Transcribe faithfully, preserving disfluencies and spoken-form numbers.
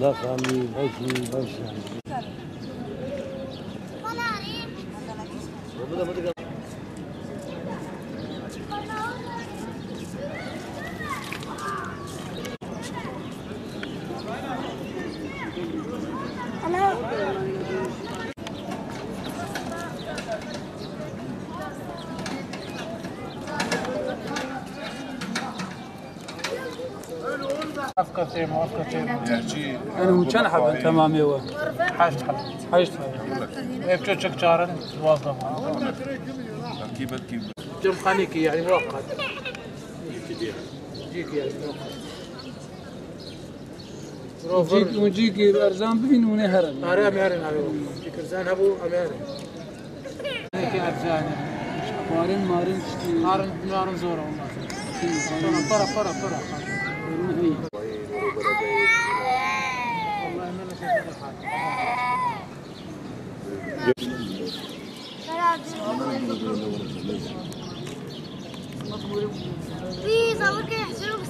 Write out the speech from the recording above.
Lafamî, beşî, beşî. Ev qetê ma, ev qetê ma. Yani hûn çend heb in temamê we? Heşt heb. Heşt heb. Ev çocuk çarin duwazdeh. Cem xanîkî yani muhakkak. Cîk yani muhakkak. Cîk, hûn cîkî erzan bibîn hûn ê herin. Are em herin abi. Cîk erzan hebû em herin. Peki erzan. Marin, marin tiştî. Marin, marin zor olmaz. Para, para, para, para. Marin iyi. Vallahi ben de şaşırdım. Please, I look at his room.